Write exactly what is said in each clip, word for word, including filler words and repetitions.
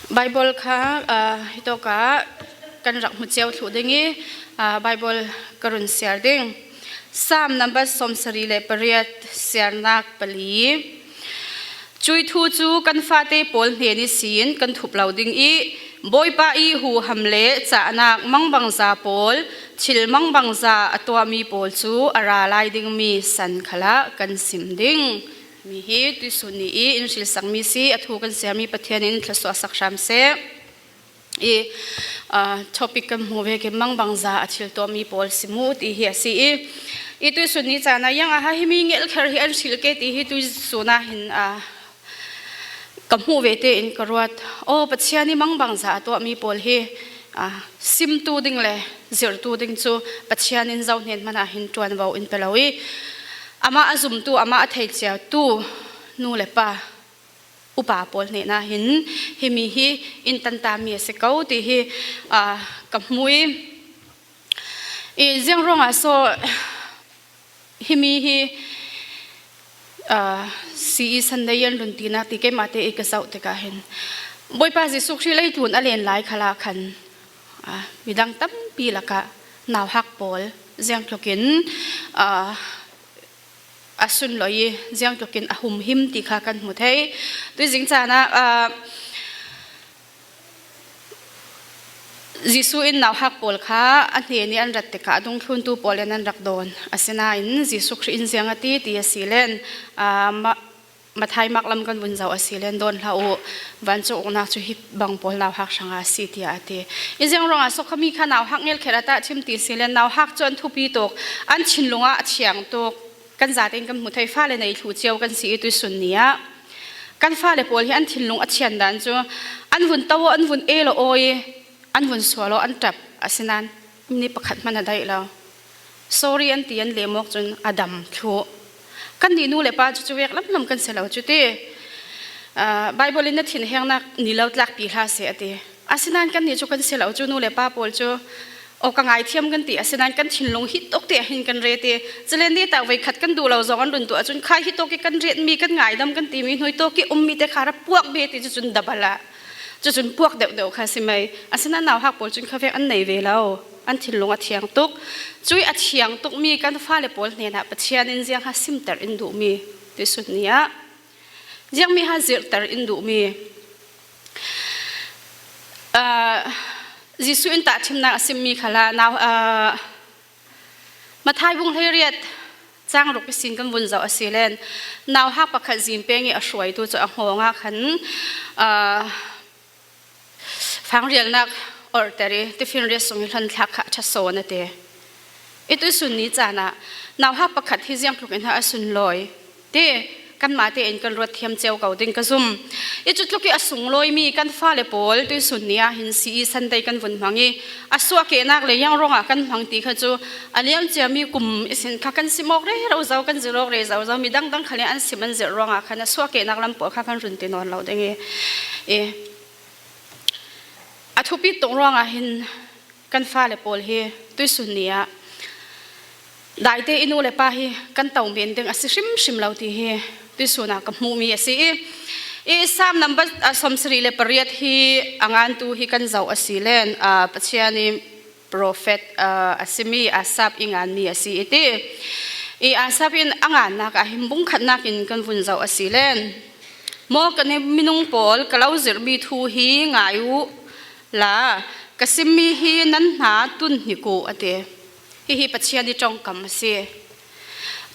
Bible kha, ah, hitawkah kan rak hmu cio thluh ding i, ah, Bible ka run siar ding. Psalm number sawmsarih le pariat, siarnak pali. Cuih thu cu kan fate pawl hnen ihsin kan thup lo ding i, Bawipa i huham le cahnak mangbangza pawl, thil mangbangza a tuahmi pawl cu a ra lai dingmi san khalah kan sim ding. Mi hi tuisun ni i in hrilsakmi si, a thu kan siarmi Pathian in thluasuahsak hram seh. I, ah, topic kan hmu vekin mangbangza a thil tuahmi pawl si mu ti hi a si i, i tuisun ni caan ah, iang aha himi ngelh kher hi an hril ke ti hi tuisun ah hin, ah, ka hmuh ve tein ka ruat. Aw, Pathian i mangbangza a tuahmi pawl hi, ah, simtu ding le zirhtu ding cu Pathian in zo hnen hmanah hin ṭuanvo in pe lo i, amah a zumtu, amah a theiciatu nu le pa, upa pawl hnenah hin himi hi in tantami a si ko ti hi, aa, ka hmu i, i ziang ruangah so himi hi, aa, C E Sunday an run tinak ti keimah te i ka zoh tikah hin Bawipa Jesuh Khrih leitlun a len lai khalah khan, aa, midang tampi lakah nauhak pawl ziangtlukin, aa, a sunlawih i ziangtlukin a humhim ti kha kan hmu thei. Tuizing caan ah, aa, Jesuh in nauhak pawl kha a hnen i an rat tikah a dungthluntu pawl in an rak dawn. Asinain Jesuh Khrih in ziang a ti, ti a si len, aa, ma-, Matthai mak lam kan vun zoh a si len, dawn hlah u, vancung uknak cu hi bang pawl nauhak hrangah a si, tiah a ti. I ziang ruangah so khami kha nauhak ngelh kher a tahṭhim ti si len, nauhak cu an thupi tuk, an thinlung ah a thiang tuk. Kan zatein kan hmu thei, fale nei thlu cio kan si i tuisun ni ah kan fale pawl hi an thinlung a thian dan cu an vun to aw, an vun el aw i an vun sual aw, an ṭap. Asinain ni pakhat hman a daih lo. Sorry an ti, an lem awk cun a dam thluh. Kannih nu le pa cu cuvek lamlam kan si lo cu ti. Aa, Bible in na thinhengnak ni lo tlakpi hlah seh a ti. Asinain kannih cu kan si lo cu, nu le pa pawl cu, aw, ka ngaithiam kan ti, asinain kan thinlung hi tawk te ah hin kan ret i, cule neta voikhat kan duh lo zong an run tuah cun, khai hi tawk i kan retmi, kan ngaidam kan timi hnuai tawk i ummi te kha ra puak ve ti cu cun double ah, cu cun puak deuh deuh kha si mai. Asinain nauhak pawl cun khavek an nei ve lo, an thinlung a thiang tuk. Cuih a thiang tukmi kan fale pawl hnenah Pathian in ziang ha simter in duhmi tuisun ni ah ziangmi ha zirhter in duhmi, aa, Jesuh in tahṭhimnak a simmi khalah nau, aa, Matthai bung hleiriat cang ruk ihsin kan vun zoh a si len, nauhak pakhat zin peng i a hruaitu cu a hngawng ah khan, aa, fangrialnak orhter i tifinriat sung i hlonthlak kha a ṭha sawn a ti. I tuisun ni caan ah nauhak pakhat hi ziangtluk in ha a sunlawi ti kanmah tein kan ruat thiam cio ko ding ka zum. I cutluk i a sunglawimi kan fale pawl tuisun ni ah hin C E Sunday kan vun hmang i, a suahkehnak le iang ruangah kan hmang ti kha cu a liam ciami kum ihsin kha kan sim awk rero zo, kan zir awk rero zo, mi dangdang khal in an sim an zirh ruangah khan a suahkehnak lam pawl kha kan run ti nawn lo ding i, i a thupi tuk ruangah hin kan fale pawl hi tuisun ni ah daite i nu le pa hi kan to men ding a si hrimhrim lo ti hi tuisun ah ka hmuhmi a si i, i Psalm number, ah, sawmsarih le pariat hi a ngantu hi kan zoh a si len, ah, Pathian i profet, ah, a simi Asaph i nganmi a si i ti. I Asaph in a ngannak ah hin bung khatnak in kan vun zoh a si len, maw ka ni minung pawl, ka lo zirhmi thu hi ngai u la, ka simmi hi nan hna tun hnik u a ti. Hihi Pathian i ṭongkam a si.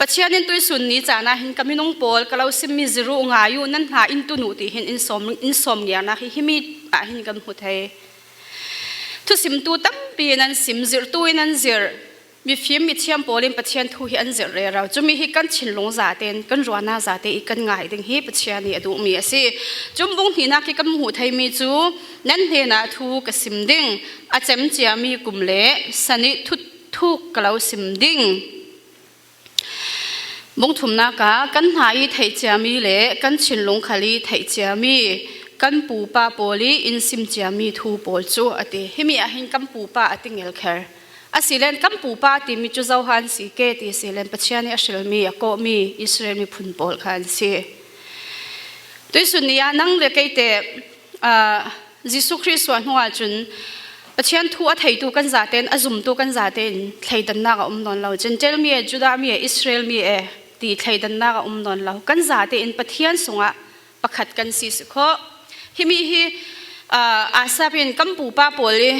Pathian in tuisun ni caan ah hin ka minung pawl, ka lo simmi zirh u, ngai u, nan hna in tun u ti hin in sawm, in sawm ngiarnak hi himi ah hin kan hmu thei. Thusimtu tampi in an sim, zirhtu in an zirh. Mifim mithiam pawl in Pathian thu hi an zirh rero. Cumi hi kan thinlung zaten, kan ruahnak zate i kan ngai ding hi Pathian i a duhmi a si. Cun bung hnihnak hi kan hmuh theimi cu, nan hnenah thu ka sim ding, a cem ciami kum le san i thut thuk ka lo sim ding. Bung thumnak ah, kan hna i theih ciami le kan thinlung khal i theih ciami kan pupa pawl i in sim ciami thu pawl cu a ti. Himi ah hin kan pupa a ti ngelh kher. A si len kan pupa timi cu Johan si ke ti si len Pathian i a hrilmi, a kawhmi Israel miphun pawl kha an si. Tuisun ni ah nang le kei te, aa, Jesuh Khrih suah hnuah cun Pathian thu a theitu kan zate in, a zumtu kan zate in thleidannak a um nawn lo. Gentile mi e, Judah mi e, Israel mi e ti thleidannak a um nawn lo. Kan zate in Pathian sungah pakhat kan si si khawh. Himi hi, aa, Asaph in kan pupa pawl i,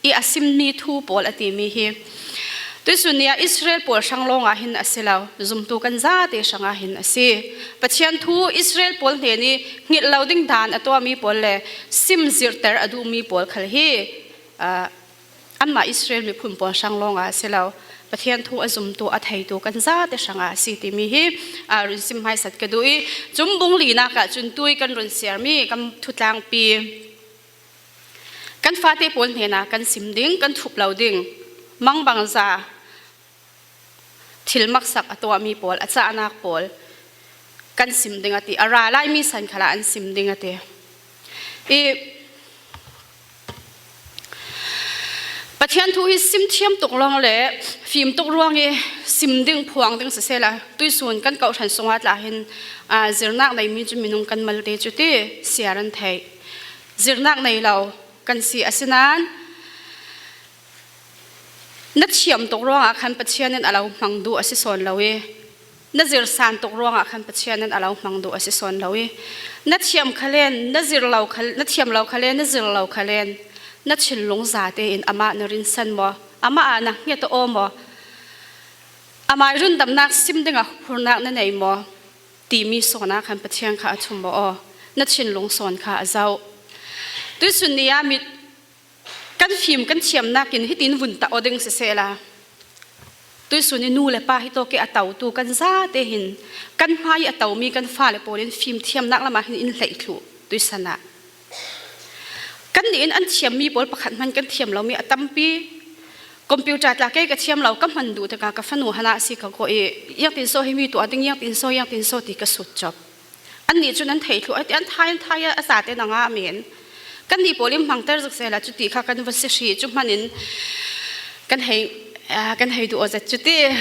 i a simmi thu pawl a timi hi tuihsun ni ah Israel pawl hrang lawngah hin a si lo, zumtu kan zate hrangah hin a si. Pathian thu Israel pawl hnen i hngilh lo ding dan a tuahmi pawl le sim zirhter a duhmi pawl khal hi, aa, anmah Israel miphun pawl hrang lawngah a si lo, Pathian thu a zumtu, a theitu kan zate hrangah a si timi hi, aa, run sim hmaisat ka duh i, cun bung linak ah cun tui kan run siarmi kan thutlangpi, kan fate pawl hnenah kan sim ding, kan thup lo ding, mangbangza thil maksak a tuahmi pawl, a cahnak pawl kan sim ding a ti. A ra laimi san khalah an sim ding a ti. I Pathian thu hi sim thiam tuk ruang le fim tuk ruang i sim ding, phuang ding sisehla, tuihsun kan kohhran sungah tla hin, aa, zirnak neimi cu minung kan malte cu ti siar an theih. Zirnak nei lo kan si, asinain na thiam tuk ruangah khan Pathian in a lo hmang duh a si sawn lo i, na zirsan tuk ruangah khan Pathian in a lo hmang duh a si sawn lo i, na thiam khalen, na zir lo khal-, na thiam lo khalen, na zir lo khalen, na thinlung zate in amah na rinsan maw? Amah ah na hnget aw maw? Amai rundamnak sim dingah hurnak na nei maw? Timi sawnah khan Pathian kha a chum aw, na thinlung sawn kha a zoh. Tuihsun ni ah mit kan fim, kan thiamnak in hitin vun tah aw ding sisehla, tuihsun i nu le pa hi tawk i a totu kan zate hin, kan hmai i a tomi kan fale pawl in fim thiamnak lamah hin in hleih thluh tuihsan ah. Kannih in an thiammi pawl pakhat hman kan thiam lomi a tampi. Computer tla kei ka thiam lo, ka hman duh tikah ka fanu hanah si ka kawh i, iangtin saw himi tuah ding, iangtin saw, iangtin saw ti ka sut cop. Annih cun an thei thluh, a ti, an thai, an thai a, a zate na ngah men. Kannih pawl in hmangter zik sehla, cuti kha kan va si hrih, cu hmanin kan hei, aa, kan hei duh aw zet cuti.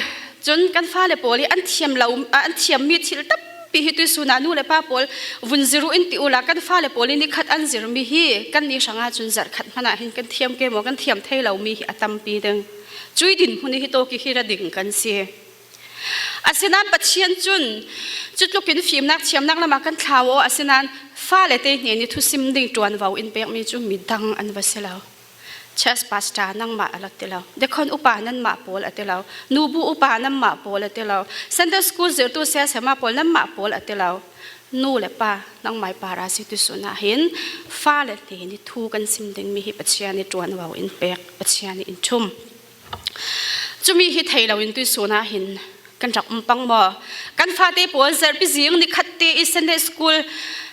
Cun kan fale pawl i an thiam lo, aa, an thiammi thil tampi hi tuihsun ah nu le pa pawl vun zir uh in ti uhla, kan fale pawl i nikhat an zirmi hi kannih hrangah cun zarh khat hmanah hin kan thiam ke maw, kan thiam thei lomi hi a tampi ding. Cui dinhmun i hi tawk i hi ra ding kan si. Asinain Pathian cun cutlukin fimnak thiamnak lamah kan thlau aw, asinain fale te hnen i thusim ding ṭuanvo in pekmi cu midang an va si lo. Church pastor nangmah a lo ti lo. Deacon upa nanmah pawl a ti lo. Nubu upa nanmah pawl a ti lo. Sunday school zirtu siasema pawl nanmah pawl a ti lo. Nu le pa nangmai para si tuihsun ah hin fale hnen i thu kan sim dingmi hi Pathian i ṭuanvo in pek, Pathian i in ṭhum. Cumi hi thei loin tuihsun ah hin kan rak um pang maw? Kan fate pawl zarhpi zing nikhat te i Sunday school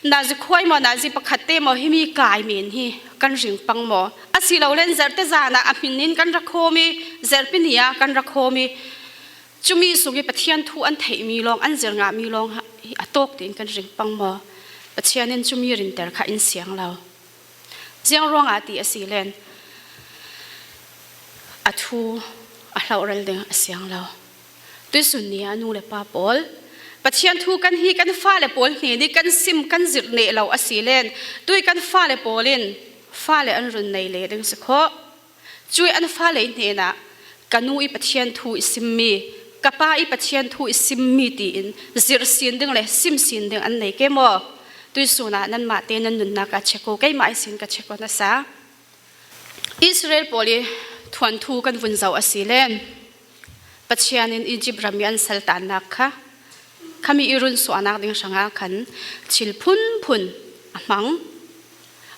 nazi khuai maw, nazi pakhat te maw, himi kai men hi kan ring pang maw? Asilole zarhte zan ah a hmin in kan ra khawm i, zarhpi ni ah kan ra khawm i, cumi sung i Pathian thu an theihmi lawng, an zir ngahmi lawng hi a tawk tein kan ring pang maw? Pathian in cumi rinter kha in siang lo. Ziang ruangah ti a si len a thu a hloral ding a siang lo. Tuihsun ni ah nu le pa pawl, Pathian thu kan hi, kan fale pawl hnen i kan sim, kan zirh neh lo a si len, tui kan fale pawl in fale an run nei le ding si khawh. Cui an fale hnenah, ka nu i Pathian thu i simmi, ka pa i Pathian thu i simmi tiin zirh sin ding le sim sin ding an nei ke maw? Tuihsun ah nanmah te nan nunnak ah check ko, keimah ihsin ka check ko nasa. Israel pawl i thuanthu kan vun zoh a si len, Pathian in Egypt ram i an saltannak kha, khami i runsuahnak ding hrangah khan thil phunphun a hmang,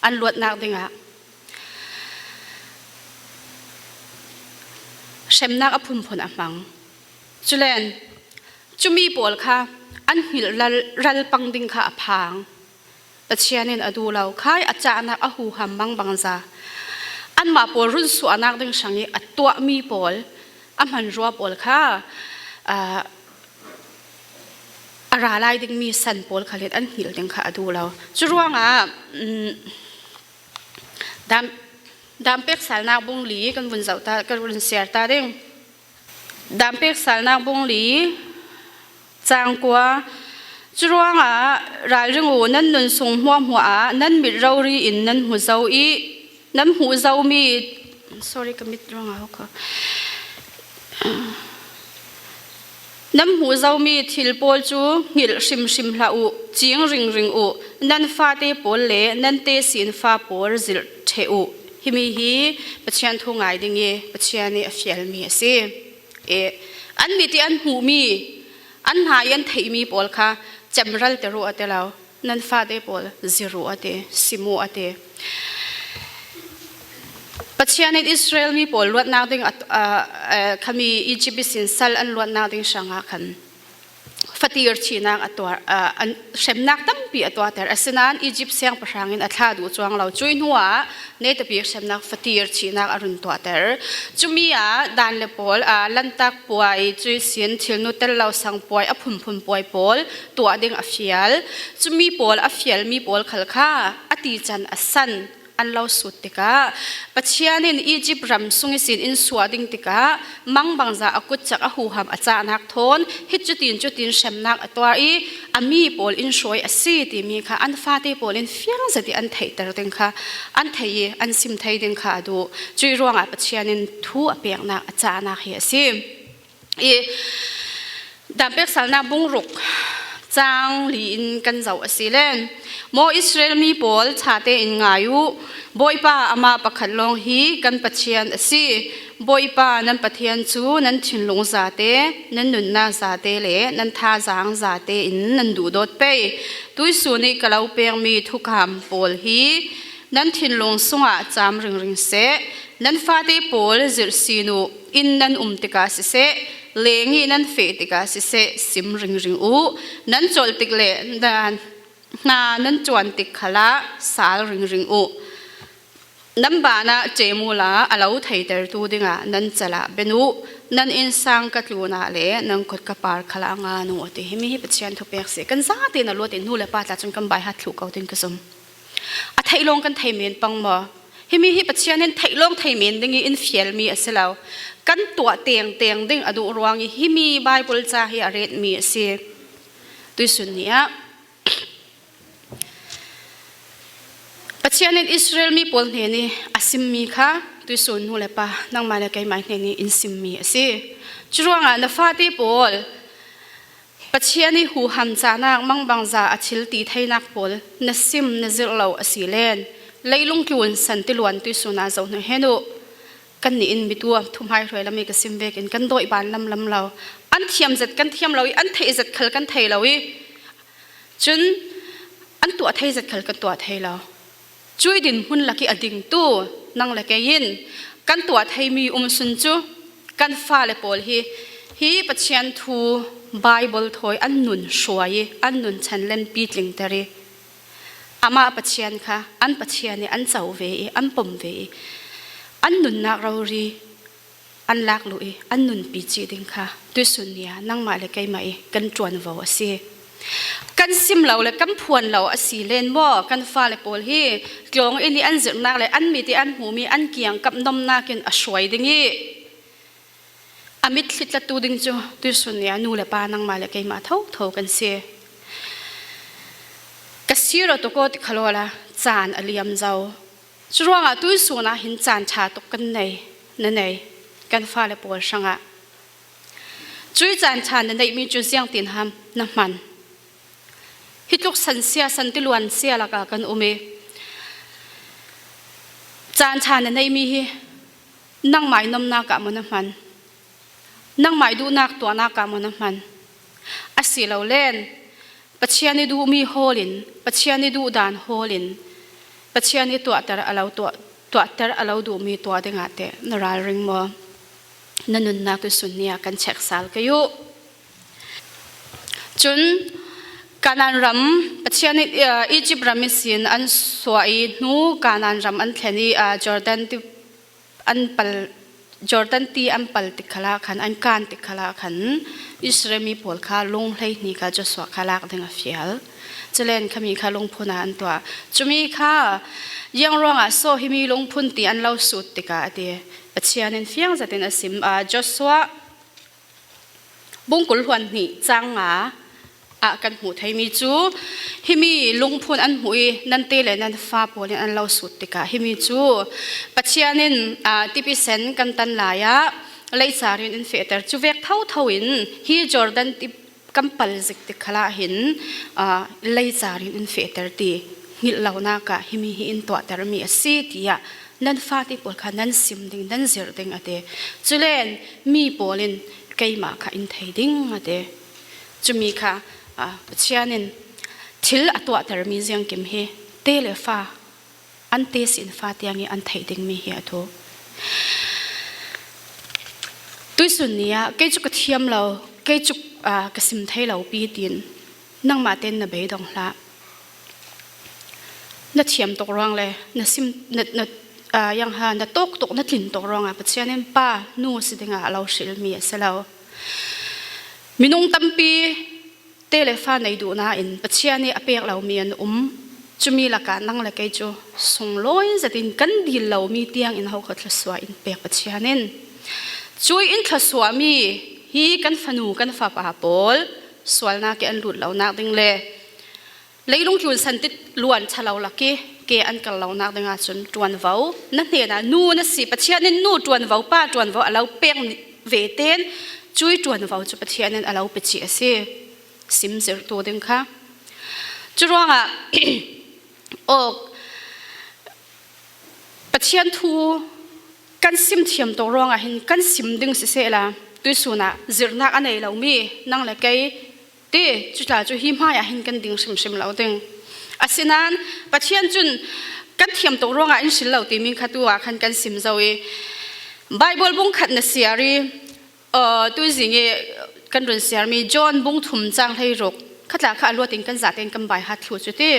an luatnak dingah hremnak a phunphun a hmang. Culen, cumi pawl kha an hngilh ral, ral pang ding kha a phang. Pathian in a duh lo khai, a cahnak a huham mangbangza, anmah pawl runsuahnak ding hrang i a tuahmi pawl, a hmanrua pawl kha, aa, a ra lai dingmi san pawl khal in an hngilh ding kha a duh lo. Curuangah, um, dam, dam pek salnak bung li kan vun zoh ta, kan vun siar ta ding. Dam pek salnak bung li, cang kua, Curuangah ralring uh, nan nun sung hmuahhmuah ah nan mit rori in nan hmu zo i, nan hmuh zomi, sorry, ka mit ruangah hawk a. Nan hmuh zomi thil pawl cu hngilh hrimhrim hlah uh, cing ringring uh, nan fate pawl le nan tesinfa pawl zirh ṭheh uh. Himi hi Pathian thu ngai ding i Pathian i a fialmi a si. E, an mit i an hmuhmi, an hna i an theihmi pawl kha cemral te ruh a ti lo, nan fate pawl zirh uh a ti, sim uh a ti. Pathian in Israel mi pawl luatnak ding a, a, a, khami Egypt ihsin sal an luatnak ding hrangah khan fatir thihnak a tuar, a, an hremnak tampi a tuahter. Asinain Egypt siangpahrang in a thlah duh cuang lo. Cui hnuah netabik hremnak fatir thihnak a run tuahter. Cumi ah dan le pawl, a, lantak puai, cui sin thilnu tel lo sang puai, a phunphun puai pawl tuah ding a fial. Cumi pawl a fialmi pawl khal kha a tican a san an lo sut tikah, Pathian in Egypt ram sung ihsin in suah ding tikah, mangbangza a kutcak a huham a cahnak thawn, hi cutin cutin hremnak a tuar i, a mi pawl in hruai a si timi kha an fate pawl in fiang zet i an theihter ding kha, an thei i an sim thei ding kha a duh. Cui ruangah Pathian in thu a peknak a cahnak hi a si. I, Daan peksalnak bung ruk cang li in kan zoh a si len. Maw Israel mi pawl, ṭha tein ngai uh. Bawipa amah pakhat lawng hi kan Pathian a si. Bawipa nan Pathian cu nan thinlung zate, nan nunnak zate le nan thazaang zate in nan duhdawt pei. Tuihsun i ka lo pekmi thukam pawl hi nan thinlung sungah cam ringring seh. Nan fate pawl zirh sin uh, inn nan um tikah siseh, leng i nan feh tikah siseh, sim ringring uh. Nan colh tik le nan, hna nan ṭuan tik khalah sal ringring uh. Nan banah ṭem uhla a lo theitertu dingah nan calah ben uh. Nan innsang ka tlunah le nan kut ka par khalah ngan uh, a ti. Himi hi Pathian thupek si. Kan zate na luat in nu le pa tla cun kan baihat thluh ko ding ka zum. A theih lawng kan thei men pang maw? Himi hi Pathian in theih lawng thei men ding i in fialmi a si lo. Kan tuah tengteng ding a duh ruang i himi Baibal ca hi a retmi a si. Tuihsun ni ah Pathian in Israel mi pawl hnen i a simmi kha tuihsun nu le pa, nangmah le keimah hnen i in simmi a si. Curuangah na fate pawl Pathian i huham cahnak mangbangza a thil ti theinak pawl na sim na zirh lo a si len, leilung tlun san tiluan tuihsun ah zoh hnu hen uh. Kannih in mitu a thuhmai hruai lam i ka sim vekin kan dawih ban lamlam lo. An thiam zet kan thiam lo i, an theih zet khal kan thei lo i, cun an tuah thei zet khal kan tuah thei lo. Cui dinhmun lak i a dingtu nang le kei in kan tuah theimi um sun cu kan fale pawl hi, hi Pathian thu Baibal thawi an nun hruai i, an nun chan lenpi tlingter i, amah Pathian kha an Pathian i an co ve i, an pom ve i, an nunnak rori an lak luh i an nunpi cih ding kha tuihsun ni ah nangmah le keimah i kan ṭuanvo a si. Kan sim lo le kan phuan lo a si len maw, kan fale pawl hi tlawng in i an zirhnak le an mit i an hmuhmi an kiangkap nomnak in a hruai ding i a mitthli tlatu ding cu tuihsun ni ah nu le pa nangmah le keimah thotho kan si. Ka sir aw tuk aw ti kha lawla caan a liam zo. Curuangah tuihsun ah hin caan ṭha tuk kan nei, na nei, kan fale pawl hrangah. Cui caan ṭha na neihmi cu ziangtin ham na hman? Hi tluk san sia, san tiluan sia lakah kan um i caan ṭha na neihmi hi nangmah i nomnak ah maw na hman? Nangmah i duhnak tuahnak ah maw na hman? A si lo len, Pathian i duhmi hawl in, Pathian i duh dan hawl in, Pathian i tuahter a lo tuah, tuahter a lo duhmi tuah dingah teh na ralring maw? Na nunnak tuihsun ni ah kan check sal kei uh. Cun Kanaan ram, Pathian i, aa, Egypt ram ihsin an suah i hnu Kanaan ram an thlen i, aa, Jordan ti an pal, Jordan ti an pal tik khalah khan, an kan tik khalah khan Israel mi pawl kha lung hleihnih kha Joshua kha lak ding a fial. Culen khami kha lungphun ah an tuah. Cumi kha ziang ruangah so himi lungphun ti an lo sut tikah a ti. Pathian in fiang zetin a sim, aa, Joshua bung kul hluan hnih cang nga, ah kan hmuh theimi chu, himi lungphun an hmuh i, nan te le nan fa pawlin an lo sut tikah himi chu Pathian in, aa, tipisen kan tan lai-ah leicharin in fehter. Cuvek thotho in hi Jordan tip kan pal zik tik khalah hin, aa, leicharin in fehter ti hngilh lonak ah himi hi in tuahtermi a si, tiah nan fate pawl kha nan sim ding, nan zirh ding a ti. Culen mi pawlin keimah kha in thei ding a ti. Cumi kha, aa, Pathian in thil a tuahtermi ziangkim hi te le fa, an te sin fa tiang i an theih dingmi hi a thu. Tuisun ni ah kei cu ka thiam lo, kei cu, aa, ka sim thei lo pi tiin nangmah ten na beidong hlah. Na thiam tuk ruang le na sim, na, na, aa, yang ha, na tawk tuk, na tlin tuk ruangah Pathian in pa, nu si dingah a lo hrilmi a si lo. Minung tampi te le fa nei duhna in Pathian i a pek lomi an um. Cumi lakah nang le kei cu sunglawi zetin kan dil lomi tiang in hokho thluasuah in pek Pathian in. Cui in thluasuahmi hi kan fanu, kan fapa pawl sualnak i an lut lonak ding le leilung tlun santit luan ṭha lo lak i ke an kal lonak dingah cun ṭuanvo na hnenah nu na si, Pathian in nu ṭuanvo, pa ṭuanvo a lo pek ve ten cui ṭuanvo cu Pathian in a lo pe cih a si. Sim zirhtu ding kha. Curuangah, awk, Pathian thu kan sim thiam tuk ruangah hin kan sim ding sisehla, tuisun ah zirhnak a nei lomi nang le kei ti, cuta cu hi hmaiah hin kan ding hrimhrim lo ding. Asinain Pathian cun kan thiam tuk ruangah in hril lo timi kha tu ah khan kan sim zo i, Baibal bung khat na siar i, Aw, tuizing i kan run siarmi John bung thum cang hleiruk khatla kha a luatin kan zaten kan baihat thlu cu ti.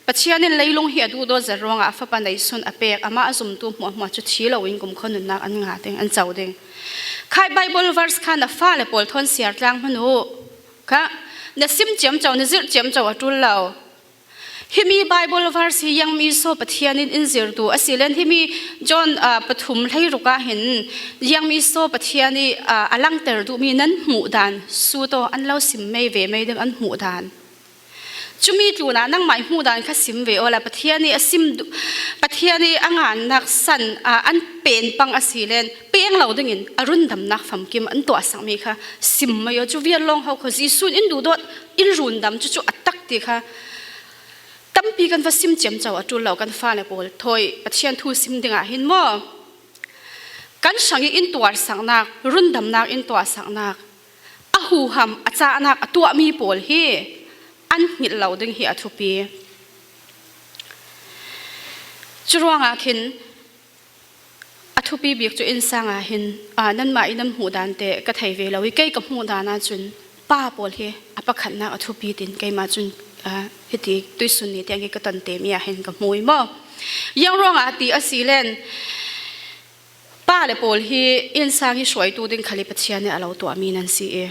Pathian in leilung hi a duhdawt zet ruangah a fapa neisun a pek, amah a zumtu hmuahhmuah cu thi loin kumkhua nunnak an ngah ding, an co ding. Khai Bible verse kha na fale pawl thawn siar tlang hmanh uh. Kha na sim ciamco, na zirh ciamco a ṭul lo. Himi Bible verse hi Ziangmi Saw Pathian in in zirtu a si len, himi John, aa, pathum hleiruk ah hin Ziangmi Saw Pathian i, aa, a langter duhmi nan hmuh dan sut aw, an lo sim mei ve mei ding an hmuh dan. Cumi tlunah nangmah i hmuh dan kha sim ve awla Pathian i a sim duh, Pathian i a ngannak san, aa, an pen pang a si len peng lo dingin a rundamnak famkim an tuahsakmi kha sim mai aw. Cu vial lawng ho kho Jesuh in in duhdawt, in rundam cucu a tak ti kha tampi kan va sim ciamco a ṭul lo, kan fale pawl thawi Pathian thu sim dingah hin maw, kan hrang i in tuarsaknak, rundamnak in tuahsaknak, a huham, a cahnak a tuahmi pawl hi an hngilh lo ding hi a thupi. Curuangah khin a thupi bik cu innsang ah hin, aa, nanmah i nan hmuh dan te ka thei ve lo i, kei ka hmuh dan ahcun pa pawl hi a pakhatnak a thupi tin keimah cun, aa, hiti tuisun ni tiang i ka ton temi ah hin ka hmu i maw. Ziang ruangah ti a si len, pa le pawl hi innsang i hruaitu ding khal i Pathian nih a lo tuahmi nan si i,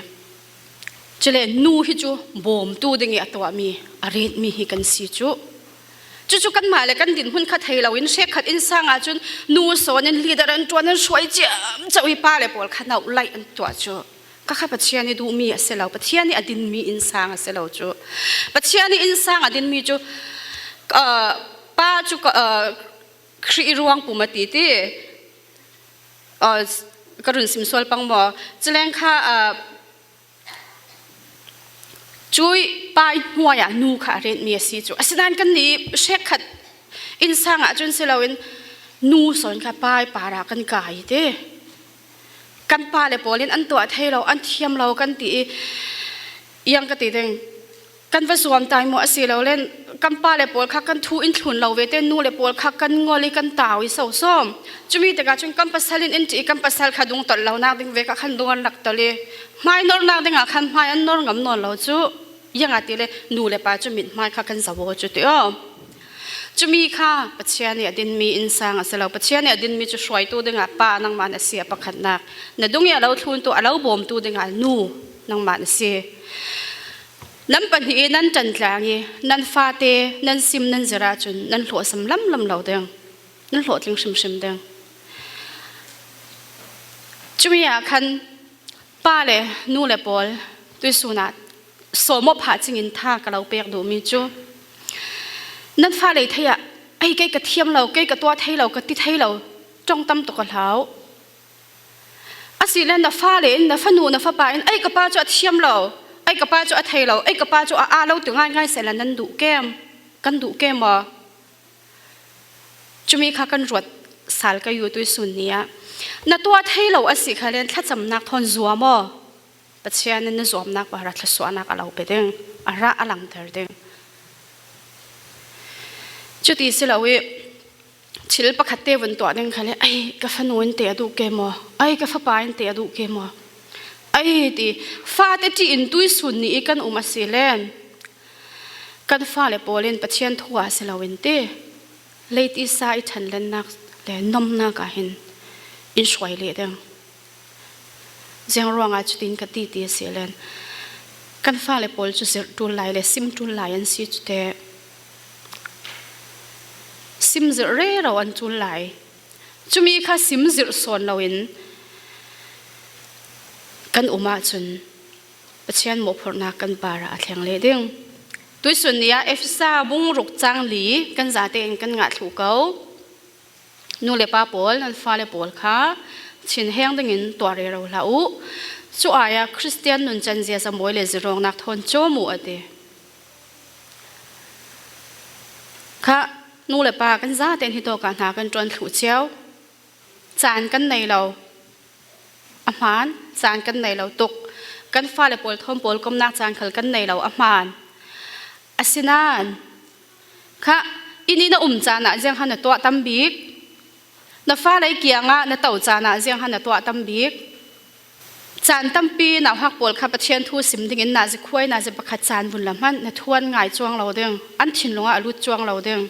cule nu hi cu bawmtu ding i a tuahmi, a retmi hi kan si cu. Cucu kanmah le kan dinhmun kha thei loin hrekkhat innsang ahcun nu sawn in leader an ṭuan, an hruai ciamco i pa le pawl kha nauh laih an tuah cu. Kha kha Pathian i duhmi a si lo, Pathian i a dinmi innsang a si lo cu. Pathian i innsang a dinmi cu, aa, pa cu ka, aa, Khrih i ruang pum a ti ti, aa, ka run sim sual pang maw? Culeng kha, aa, cui pa i hnuai ah nu kha a retmi a si cu. Asinain kannih hrekkhat innsang ahcun si loin nu sawn kha pa i par ah kan kai ti. Kan pa le pawl in an tuah thei lo, an thiam lo kan ti i, iang ka ti ding, kan va zuam tai maw? A si lo len kan pa le pawl kha kan thu in thlun lo ve te, nu le pawl kha kan ngol i kan tau i so sawm. Cumi tikah cun kan pasal in in ṭih i kan pasal kha dungtolh lonak ding ve kha khan dung an rak tolh i, hmai nornak dingah khan hmai an nor ngam nawn lo cu. Iangah ti le nu le pa cu mithmai kha kan zoh aw cu ti aw. Cumi kha Pathian i a dinmi innsang a si lo. Pathian i a dinmi cu hruaitu dingah pa nangmah na si a pakhatnak. Na dung i a lo thluntu, a lo bawmtu dingah nu nangmah na si. Nan pahnih i nan ṭantlang i nan fate nan sim nan zirh ahcun nan hlawhsam lamlam lo ding. Nan hlawhtling hrimhrim ding. Cumi ah khan pa le nu le pawl tuisun ah sawm aw phah cingin tha ka lo pek duhmi cu, nan fale thei ah, "Ei, kei ka thiam lo, kei ka tuah thei lo, ka ti thei lo," ṭong tam tuk a hlau. Asile na fale in, na fanu, na fapa in, "Ei, ka pa cu a thiam lo, ei, ka pa cu a thei lo, ei, ka pa cu a aa lo," ti ngaingai sehla nan duh kem, kan duh kem aw. Cumi kha kan ruat sal ka yu tuisun ni ah. Na tuah thei lo a si kha len thlacamnak thawn zuam aw. Pathian in na zuamnak par ah thluasuahnak a lo pe ding, a rah a langter ding. Cuti si lo ih, thil pakhat te vun tuah ding kha le, "Ai, ka fanu in te a duh ke maw? Ai, ka fapa in te a duh ke maw?" Ai, ti, fate ṭih in tuisun ni ih kan um a si len, kan fale pawl in Pathian thu ah si loin ti, leitisa ih ṭhanlennak le nomnak ah hin in hruai leh ding. Ziang ruangah cutin ka ti ti a si len, kan fale pawl cu zirh ṭul lai le sim ṭul lai an si cute, sim zirh rero an ṭul lai. Cumi kha sim zirh sawn loin kan um ahcun Pathian mawhphurhnak kan par ah a thleng leh ding. Tuisun ni ah Efesa bung ruk cang li kan zate in kan ngah thluh ko. Nu le pa pawl, nan fale pawl kha thinheng dingin tuah rero hlah uh. Cu ai ah Khristian nuncan ziaza mawi le zirawngnak thawn cawm uh a ti. Kha, nu le pa kan zate in hitawk ah hna kan ṭuan thluh cio. Caan kan nei lo. A hmaan, caan kan nei lo tuk. Kan fale pawl thawn pawl komnak caan khal kan nei lo a hmaan. Asinain, kha, inn ih na um caan ah ziang kha na tuah tam bik. Na fale kiangah na to caan ah ziang kha na tuah tam bik. Caan tampi nauhak pawl kha Pathian thu sim dingin nazi khuai, nazi pakhat caan vun la hmanh, na thuan ngai cuang lo ding, an thinlung ah a lut cuang lo ding.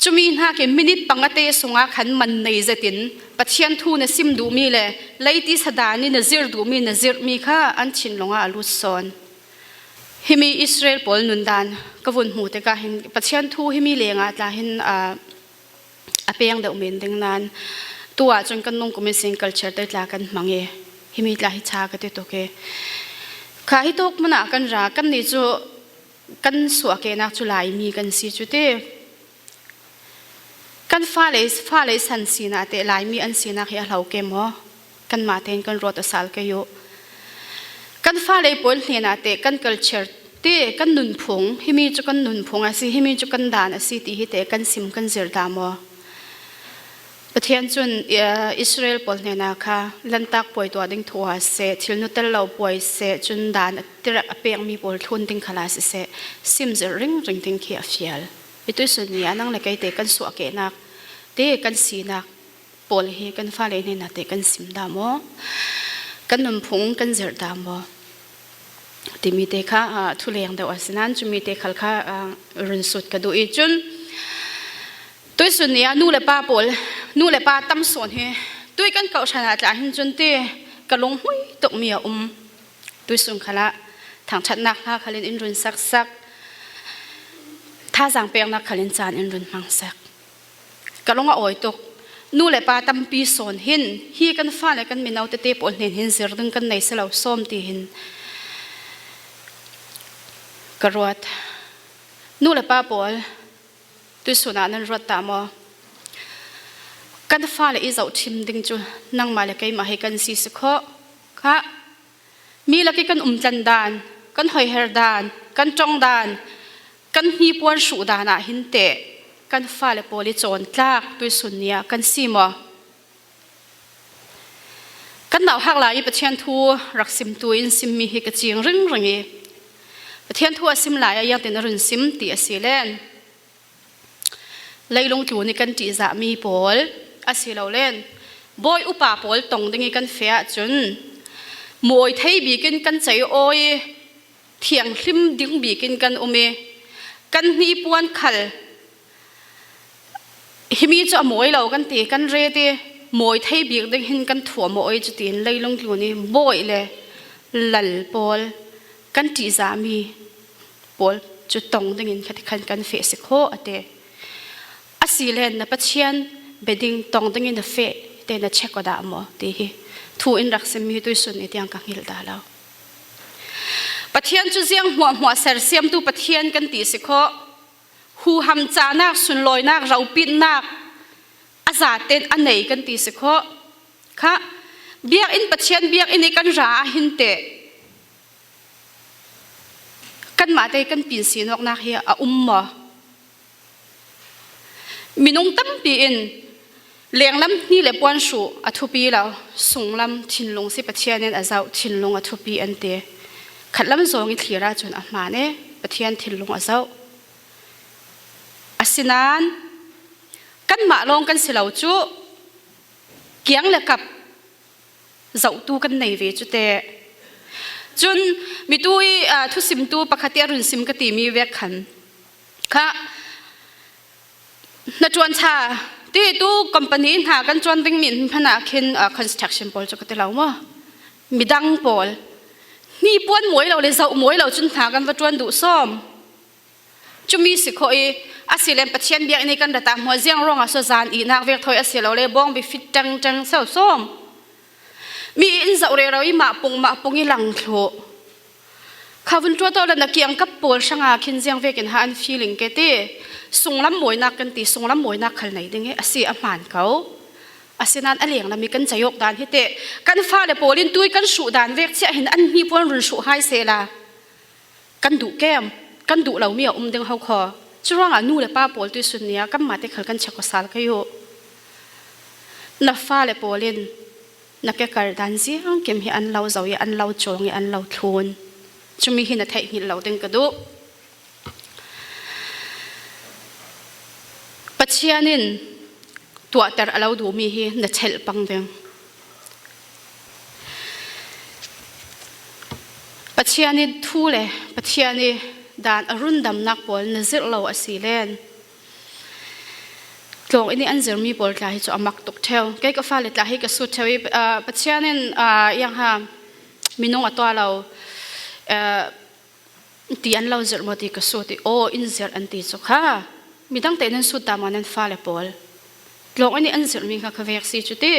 Cumi hnakin minit panga te sungah khan man nei zetin Pathian thu na sim duhmi le leitisa dan ih na zir duhmi, na zirhmi kha an thinlung ah a lut sawn. Himi Israel pawl nundan ka vun hmuh tikah hin Pathian thu himi lengah tla hin, aa, a peng deuh men ding nain, tu ahcun kan nungkum ihsin culture te tla kan hmang i, himi tla hi cha ka ti tuk i, kha hitawk hmun ah kan ra, kannih cu kan suahkehnak cu Laimi kan si cu ti. Kan fale, fale san sinak te Laimi an sinak hi a hlo ke maw? Kanmah tein kan ruat a sal kei uh. Kan fale pawl hnenah teh kan culture te, kan nunphung, himi cu kan nunphung a si, himi cu kan dan a si ti hi teh kan sim, kan zirh dah maw? Pathian cun, eh, Israel pawl hnenah kha lantak puai tuah ding thu ah seh, thil nutel lo puai seh, cun dan a tirek a pekmi pawl thlun ding khalah siseh, sim zirh ringring ding khi a fial. Hi tuisun ni ah nang le kei te kan suahkehnak te, kan sinak pawl hi kan fale hnenah te kan sim dah maw? Kan nunphung kan zirh dah maw? Timi te kha, aa, thuleng deuh a si nain, cumi te khal kha, aa, run sut ka duh i cun, tuisun ni ah nu le pa pawl, nu le pa tam sawn hi, tui kan kauh hran ah tla hin cun ti ka lunghmui tukmi a um. Tuisun khalah thangṭhatnak hla khalin in run saksak, thazaang peknak khalin caan in run hmangsak. Ka lung a awi tuk. Nu le pa tampi sawn hin hi kan fale kan mino tete pawl hnen hin zir ding kan nei si lo sawm ti hin ka ruat. Nu le pa pawl, tuisun ah nan ruat ta maw? Kan fale i zohṭhim ding cu nangmah le keimah hi kan si si khawh. Kha, mi lak i kan umtlan dan, kan hoiher dan, kan ṭong dan, kan hnipuan hruh dan ah hin teh kan fale pawl i cawntlak tuisun ni ah kan si maw? Kan nauhak lai i Pathian thu rak simtu in simmi hi ka cing ringring i, Pathian thu a sim lai ah ziangtin a run sim ti a si len, leilung tlun i kan ṭihzahmi pawl a si lo len, bawi upa pawl tong ding i kan feh ahcun, mawi thei bik in kan cei aw i, thianghlim ding bik in kan um i, kan hnipuan khal himi cu a mawi lo kan ti, kan ret i, mawi thei bik ding hin kan thuam aw i, cutin leilung tlun i bawi le lal pawl kan ṭihzahmi pawl cu tong dingin khatikhan kan feh si khawh a ti. A si len na Pathian bia ding tong dingin na feh te na check aw dah maw ti hi thu in rak simmi hi tuisun ni tiang ka hngilh dah lo. Pathian cu ziang hmuahhmuah sersiamtu Pathian kan ti si khawh. Huham cahnak, sunlawinak, ropitnak a zaten a nei kan ti si khawh. Kha, biakinn, Pathian biakinn i kan ra ah hin teh kanmah te kan pinsin awknak hi a um maw? Minung tampi in lenglam hni le puan hruh a thupi lo, sunglam thinlung si Pathian in a zoh, thinlung a thupi an ti. Khatlam zawng i thlir ahcun a hmaan e, Pathian thinlung a zoh. Asinain kanmah lawng kan si lo cu, kiang le kap zohtu kan nei ve cu teh. Cun mitu i, aa, thusimtu pakhat i a run sim ka timi vek khan kha, hnaṭuan ṭha ti tu company hna kan ṭuan dingmi hmanh ah khin, aa, construction pawl cu ka ti lo maw? Midang pawl hnipuan mawi lo le zoh mawi lo cun hna kan va ṭuan duh sawm. Cumi si khawh i, a si len Pathian biakinn i kan rat ah hmuah ziang ruangah so zan ihnak vek thawi a si lo le, bawngbi fit ṭengṭeng so sawm. Mi in zoh rero i mah pung, mah pung i lang thluh. Kha vun ṭuat awla na kiangkap pawl hrangah khin ziang vekin ha an feeling ke ti. Sunglam mawinak kan ti, sunglam mawinak khal nei ding hi a si a hmaan ko. Asinain a lenglam i kan cei awk dan hi teh, kan fale pawl in tui kan hruh dan vek chiah hin an hnipuan run hruh hai sehla kan duh kem, kan duh lomi a um ding ho kho. Curuangah nu le pa pawl tuisun ni ah kanmah te khal kan check aw sal kei uh. Na fale pawl in na ke kar dan ziang kim hi an lo zoh i, an lo cawng i, an lo thlun. Cumi hi na theih hngilh lo ding ka duh. Pathian in tuahter a lo duhmi hi na chelh pang ding. Pathian i thu le Pathian i dan a rundamnak pawl na zirh lo a si len, tlawng in i an zirhmi pawl tla hi cu a mak tuk ṭheu. Kei ka fale tla hi ka sut ṭheu i, aa, Pathian in, aa, iang ha, minung a tuah lo, aa, ti an lo zirh maw ti ka sut i, aw, in zirh an ti cu kha. Midang te nan sut ta maw nan fale pawl? Tlawng in i an zirhmi kha ka vek si cu ti.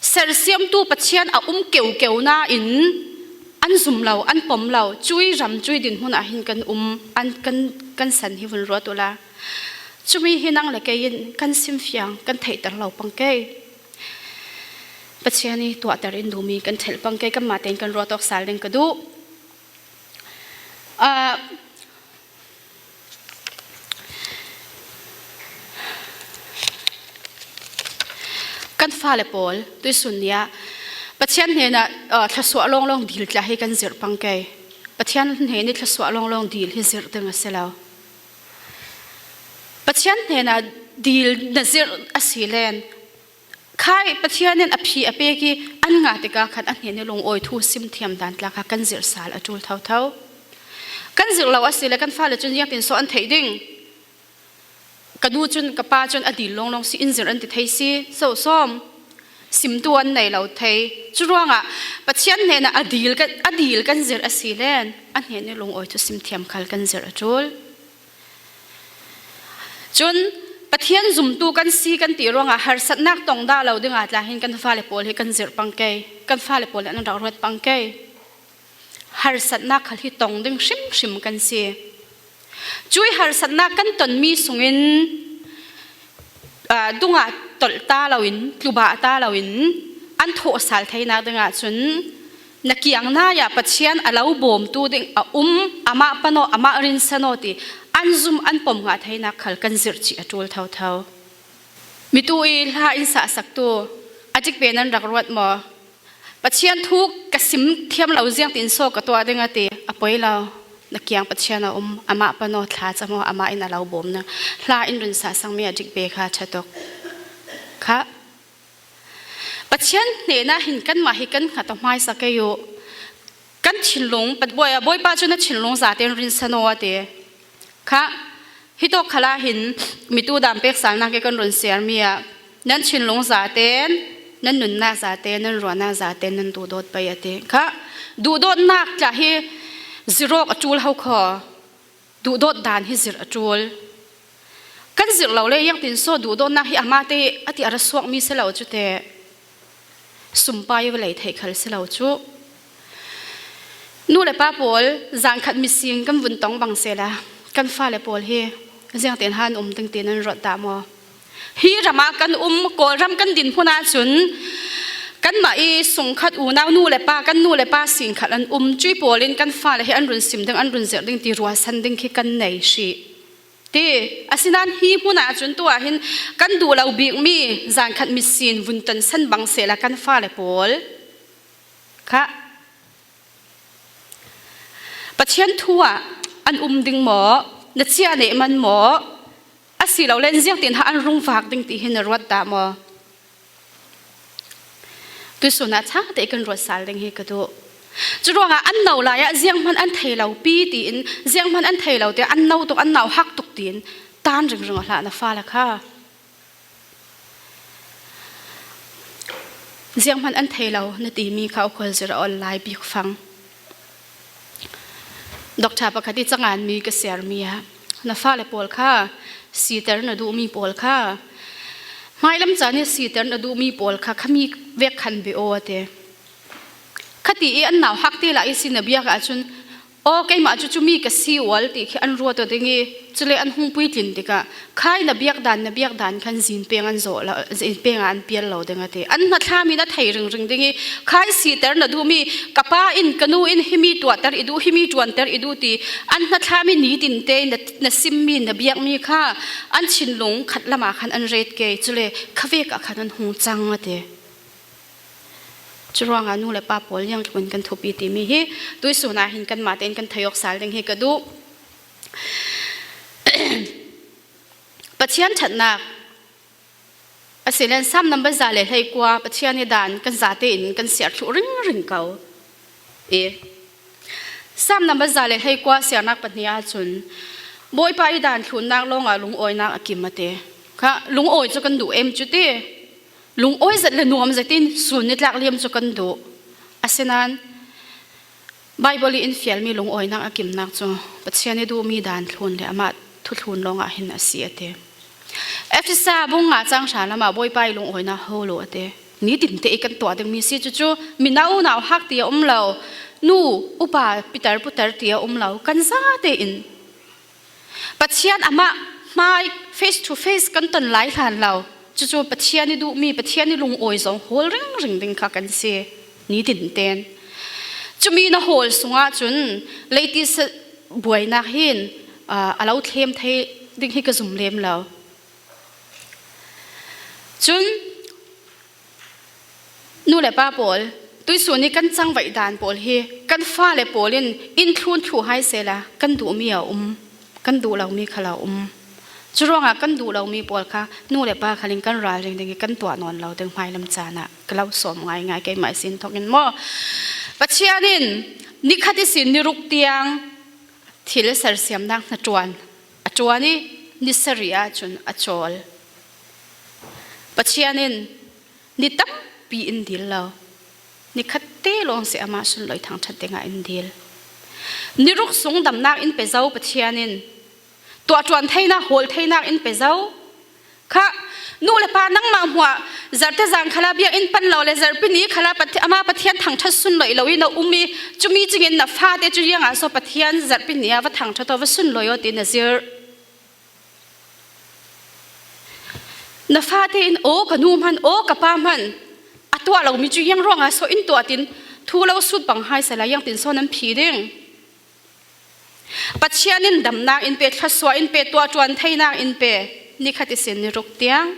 Sersiamtu Pathian a um keukeu nain an zum lo, an pom lo, cui ram, cui dinhmun ah hin kan um, an kan, kan san hi vun ruat uhla. Cumi hi nang le kei in kan simfiang, kan theihter lo pang kei. Pathian i tuahter in duhmi kan chelh pang kei, kanmah tein kan ruat awk sal ding ka duh. Aa, kan fale pawl tuisun ni ah Pathian hnenah, aa, thlasuah lawnglawng dil tla hi kan zirh pang kei. Pathian hnen i thlasuah lawnglawng dil hi zirh ding a si lo. Pathian hnenah dil na zirh a si len, khai Pathian in a phi a pek i an ngah tikah khan a hnen i lungawi thu sim thiam dan tla kha kan zirh sal a ṭul thotho. Kan zirh lo a si le kan fale cun ziangtin so an theih ding? Ka nu cun, ka pa cun a dil lawnglawng si, in zirh an ti thei si, so sawm. Simtu an nei lo thei. Curuangah Pathian hnenah a dil kan, a dil kan zirh a si len, a hnen i lungawi thu sim thiam khal kan zirh a ṭul. Cun Pathian zumtu kan si kan ti ruangah harsatnak tong dah lo dingah tla hin kan fale pawl hi kan zirh pang kei, kan fale pawl nih an rak ruat pang kei. Harsatnak khal hi tong ding hrimhrim kan si. Cui harsatnak kan tonmi sungin, aa, dungah tolh ta loin, tlubah ta loin, an thawhsal theinak dingah cun na kiang nai ah Pathian a lo bawmtu ding a um, amah pan aw, amah rinsan aw ti an zum an pom ngah theinak khal kan zirh cih a ṭul thotho. Mitu i hla in sahsaktu a dik ve nan rak ruat maw? Pathian thu ka sim thiam lo ziangtin so ka tuah ding a ti, a poi lo. Na kiang Pathian a um, amah pan aw, thla cam aw, amah in a lo bawm ning. Hla in run sahsakmi a dik ve kha ṭha tuk. Kha Pathian hnenah hin kanmah hi kan hngat aw hmaisa kei uh. Kan thinlung, Pat-, Bawi-, Bawipa cu na thinlung zaten rinsan aw a ti. Kha, hitawk khalah hin mitu daan pek salnak i kan run siarmi ah, nan thinlung zaten, nan nunnak zaten, nan ruahnak zaten, nan duhdawt pei a ti. Kha, duhdawtnak tla hi zirh awk a ṭul ho kho. Duhdawt daan hi zirh a ṭul. Kan zirh lo le, iangtin so duhdawtnak hi amah te a ti a ra suakmi si lo cu te. Sumpai va lei theih khal si lo cu. Nu le pa pawl, zan khat misin kan vun tong bang sela, kan fale pawl hi ziangtin han um ding tiin an ruat dah maw? Hi ramah kan um, Kawlram kan din hmun ahcun kanmah i sungkhat unau nu le pa, kan nu le pa sin khat an um. Cui pawlin kan fale hi an run sim ding, an run zirh ding ti ruahsan ding khi kan nei hrih. Ti, asinain hi hmun ahcun tu ahhin kan duh lo bikmi zan khat misin vun tonsan bang sela kan fale pawl kha Pathian thu ah an um ding maw? Na cia neh man maw? Asilole ziangtin ha an rung vak ding ti hi na ruat dah maw? Tuisun ah chang te kan ruat sal ding hi ka duh. Curuangah an no lai ah zianghman an thei lo pi tiin, zianghman an thei lo te an no tuk, an nauhak tuk tiin tan ringring a hlah na fale kha. Zianghman an thei lo na timi kha ukhual zir a ol lai bik fang. Doctor pakhat i cangan mi ka siarmi ah, na fale pawl kha, siter na duhmi pawl kha, hmailam caan i siter na duhmi pawl kha, khami vek khan be aw a ti. Khati i an nauhak te lah i si na biak ahcun, aw, keimah cu cumi ka si ual ti khi an ruat aw ding i, cule an hung puitlin tikah, khai na biak dan, na biak dan khan zin peng an zawh lo, zin peng ah an pial lo ding a ti. An hnathlam in a thei ringring ding i, khai siter na duhmi, ka pa in, ka nu in himi tuahter i duh, himi ṭuanter i duh ti, an hnathlam i nitin te na, na simmi, na biakmi kha an thinlung khat lamah khan an ret ke, cule khavek ah khan an hung cang a ti. Curuangah nu le pa pawl, ziang tluk in kan thupi timi hi tuisun ah hin kanmah tein kan thei awk sal ding hi ka duh. Pathian ṭhatnak, asilen Sam number za le hleikua, Pathian i dan kan zate in kan siar thluh ringring ko i. Sam number za le hleikua siarnak pahnih ahcun, Bawipa i dan thlunnak lawngah lungawinak a kim a ti. Kha, lungawi cu kan duh em cu ti. Lungawi zet le nuam zetin sun nitlak liam cu kan duh. Asinain Baibal i in fialmi lungawinak a kimnak cu Pathian i duhmi dan thlun le amah thuthlun lawngah hin a si a ti. Efesa bung nga cang hra lamah Bawipa i lungawinak ho lo a ti. Nitin te i kan tuah dingmi si cucu, mino nauhak ti a um lo, nu, upa, piter, puter ti a um lo, kan zate in Pathian amah hmai face to face kan ton lai hlan lo. Cucu Pathian i duhmi, Pathian i lungawi zong hawl ringring ding kha kan si, nitin ten. Cumi na hawl sungah cun leitisa buainak hin, aa, a lo thlem thei ding hi ka zum lem lo. Cun, nu le pa pawl, tuisun i kan cangvaih dan pawl hi kan fale pawl in in thlun thluh hai sehla kan duhmi a um, kan duh lomi khal a um. Curuangah kan duh lomi pawl kha nu le pa khal in kan ralring ding i kan tuah nawn lo ding hmailam caan ah ka lo sawm ngaingai keimah i sin thawk in maw? Pathian in nikhat ihsin niruk tiang thil sersiamnak hnaṭuan a ṭuan i, ni sarih ahcun a cawl. Pathian in ni tampi in dil lo, nikhat te lawng si amah sunlawih thangṭhat dingah in dil. Niruk sung damnak in pe zo Pathian in, tuahṭuan theinak, hawl theinak in pe zo. Kha, nu le pa, nangmah hmuah, zarhte zan khalah biakinn pan lo le zarhpi ni khalah Pathi-, amah Pathian thangṭhat sunlawih lo in a um i, cumi cingin na fate cu ziangah so Pathian zarhpi ni ah va thangṭhat aw, va sunlawih aw ti na zirh. Na fate in, aw ka nu hman, aw ka pa hman, a tuah lomi cu ziang ruangah so in tuah tin thu lo sut bang hai sehla ziangtin so nan phi ding? Pathian in damnak in pe, thluasuah in pe, tuahṭuan theinak in pe, nikhat ihsin niruk tiang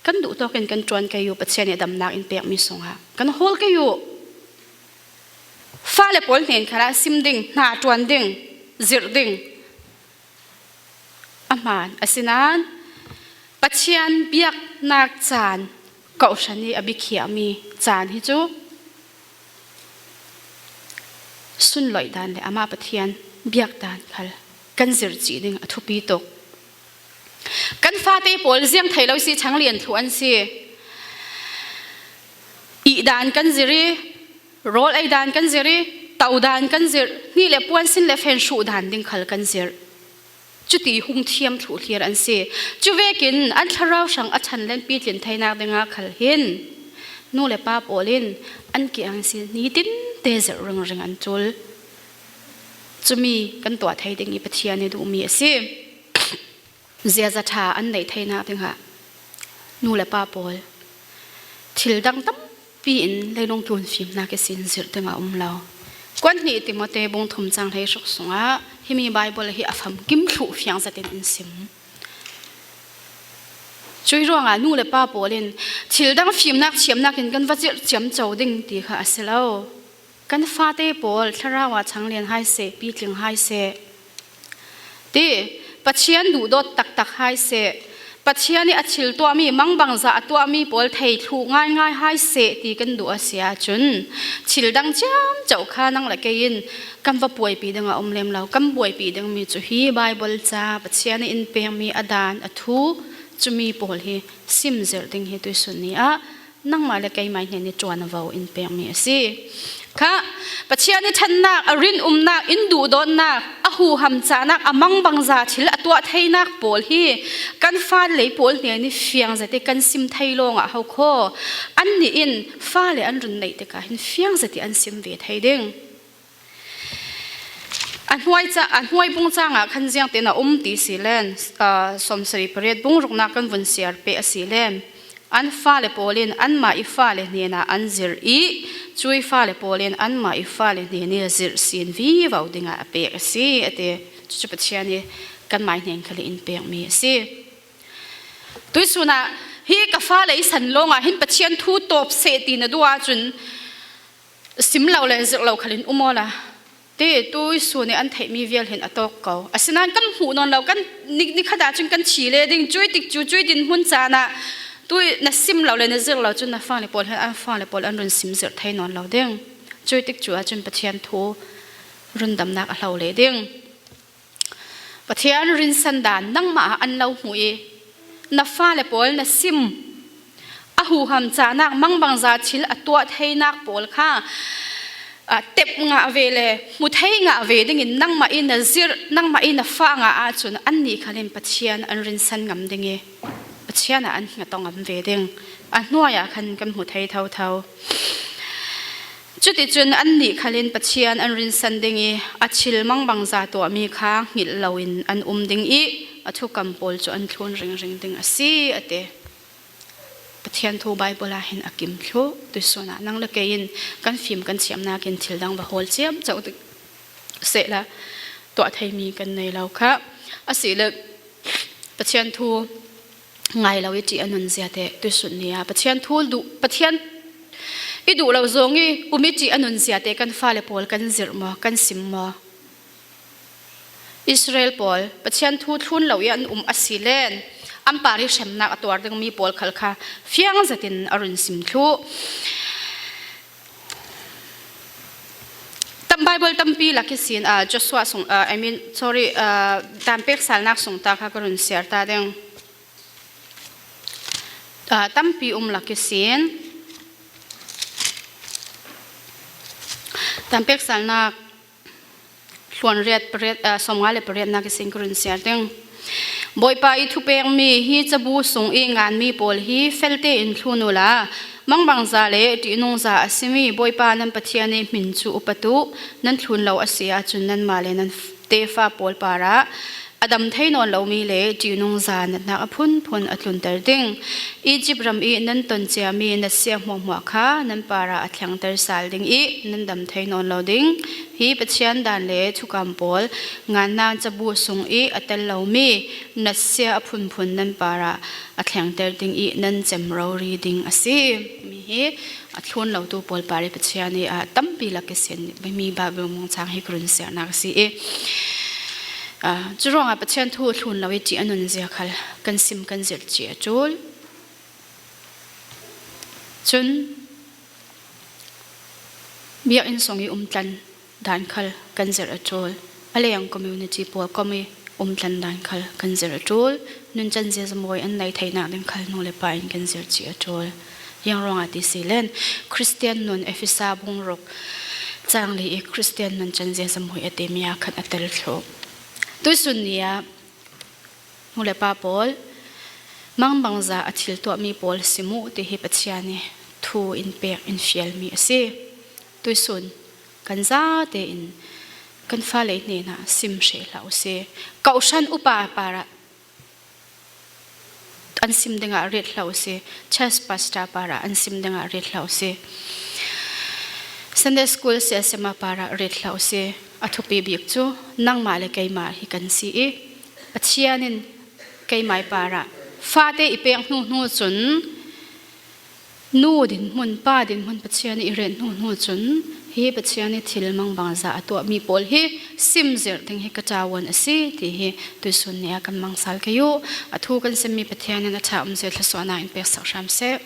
kan duh tawkin kan ṭuan kei uh, Pathian i damnak in pekmi sungah kan hawl kei uh. Fale pawl hnen khalah sim ding, hna ṭuan ding, zirh ding a hmaan. Asinain Pathian biaknak caan, kohhran i a bikhiahmi caan hi cu sunlawih dan le amah Pathian biak dan khal kan zirh cih ding a thupi tuk. Kan fate pawl ziang thei lo si, chang lian thluh an si. Ih dan kan zirh i, rawl ei dan kan zirh i, to dan kan zirh, hnih le puan, sin le fen hruh dan ding khal kan zirh. Cuti hung thiam thluh hlir an si. Cuvekin an thlarau hrang a ṭhan lenpi tlin theinak dingah khal hin nu le pa pawl in an kiang si nitin te zirh ringring an ṭul. Cumi kan tuah thei ding hi Pathian i duhmi a si. Ziaza ṭha an neih theihna dingah nu le pa pawl, thil dang tampi in leilung tlun fimnak ihsin zirh ding a um lo. Kuan hnih Timote bung thum cang hleiruk sungah himi Bible hi a famkim thluh fiang zetin in sim. Cui ruangah nu le pa pawl in thil dang fimnak thiamnak in kan va zirh ciamco ding ti kha a si lo. Kan fate pawl thlarau a chang lian hai seh, pitling hai seh, ti, Pathian duhdawt taktak hai seh, Pathian i a thil tuahmi, mangbangza a tuahmi pawl thei thluh ngaingai hai seh ti kan duh a si ahcun, thil dang ciamco kha nang le kei in kan va buaipi ding a um lem lo. Kan buaipi dingmi cu hi Bible ca, Pathian i in pekmi a dan, a thu, cumi pawl hi sim zirh ding hi tuisun ni ah nangmah le keimah hnen i ṭuan a vo in pekmi a si. Kha, Pathian i ṭhatnak, a rinumnak, in duhdawtnak, a huham cahnak, a mangbangza thil a tuah theinak pawl hi kan fale pawl hnen i fiang zet i kan sim thei lawngah ho khaw. Annih in fale an run neih tikah hin fiang zet i an sim ve thei ding. A hnuai ca, a hnuai bung cangah khan ziangtin a um ti si len, aa, Sawmsarih pariat bung ruknak kan vun siar peh a si len, an fale pawl in anmah i fale hnenah an zirh i, cui fale pawl in anmah i fale hnen i zirh sin vivo dingah a pek a si, a ti. Cucu Pathian i kanmah hnen khal i in pekmi a si. Tuisun ah hi ka fale i san lawngah hin Pathian thu tawp seh ti na duh ahcun, sim lo le zirh lo khal in um awla, ti, tuisun i an theihmi vial hin a tawk ko. Asinain kan hmuh nawn lo, kan ni, ni khat ahcun kan thi le ding, cui tik cu, cui dinhmun caan ah, tui na sim lo le na zirh lo cun na fale pawl hin an fale pawl an run sim zirh thei nawn lo ding. Cui tik cu ahcun Pathian thu rundamnak a hlo le ding. Pathian rinsan dan nangmah ah an lo hmuh i, na fale pawl na sim, a huham cahnak, mangbangza thil a tuah theinak pawl kha, aa, tep ngah ve le hmu thei ngah ve dingin nangmah i na zirh, nangmah i na fah ngah ahcun annih khal in Pathian an rinsan ngam ding i, Pathian ah an hngatawng ngam ve ding. A hnuai ah khan kan hmu thei thotho. Cuticun annih khal in Pathian an rinsan ding i, a thil mangbangza tuahmi kha hngilh loin an um ding i, a thukam pawl cu an thlun ringring ding a si, a ti. Pathian thu Bible ah hin a kim thluh. Tuisun ah nang le kei in kan fim kan thiamnak in thil dang va hawl ciamco tik sehla tuah theimi kan nei lo kha. A si le Pathian thu ngai lo i ṭih a nunzia te tuisun ni ah Pathian thu duh, Pathian i duh lo zong i um i ṭih a nunzia te kan fale pawl kan zirh maw, kan sim maw? Israel pawl Pathian thu thlun lo i an um a si len an par i hremnak a tuar dingmi pawl khal kha fiang zetin a run sim thluh. Tam, Bible tampi lak ihsin, ah, Joshua sung, ah, I mean, sorry, ah, Tanpek salnak sung ta kha ka run siar ta ding. Ah, tampi um lak ihsin, Tanpek salnak hluan riat pariat, ah, sawmnga le pariatnak ihsin ka run siar ding. Bawipa i thupekmi hi cabu sung i nganmi pawl hi felte in thlun uhla, mangbangza le ṭihnungza a simi Bawipa nan Pathian i hmin cu upat uh. Nan thlun lo a si ahcun nanmah le nan tefa pawl parah a dam thei nawn lomi le ṭihnungza natnak a phunphun a tlunter ding. Izipt ram i nan ton ciami natsia hmuahhmuah kha nan parah a thlengter sal ding i nan dam thei nawn lo ding. Hi Pathian dan le thukam pawl ngannak cabu sung i a tel lomi natsia a phunphun nan parah a thlengter ding i nan cem rori ding a si. Mi hi a thlun lotu pawl par i Pathian i, ah, tampi lak ihsin mi Bible mungchang hi ka run siarnak a si i, ah, curuangah Pathian thu thlun lo i ṭih a nunzia khal kan sim kan zirh cia a ṭul. Cun biakinn sung i umtlan dan khal kan zirh a ṭul. A leng community pawl kom i umtlan dan khal kan zirh a ṭul. Nuncan ziaza mawi an nei theinak ding khal nu le pa in kan zirh cia a ṭul. Ziang ruangah ti si len, Khristian nun, Efesa bung ruk cang li i Khristian nuncan ziaza mawi a timi ah khan a tel thluh. Tuisun ni ah nu le pa pawl, mangbangza a thil tuahmi pawl si mu ti hi Pathian i thu in pek in fialmi a si. Tuisun kan zate in kan fale hnenah sim hreh hlah u si. Kohhran upa parah an sim dingah ret hlah u si. Church pastor parah an sim dingah ret hlah u si. Sunday school siasema parah ret hlah u si. A thupi bik cu nangmah le keimah hi kan si i Pathian in keimai parah fate i pek hnu hnu cun nu dinhmun, pa dinhmun Pathian i ret hnu hnu cun hi Pathian i thil mangbangza a tuahmi pawl hi sim zirh ding hi ka ṭawn a si ti hi tuisun ni ah kan mang sal kei u. A thu kan simmi Pathian in a ṭha umzia thluasuahnak in peksak hram seh.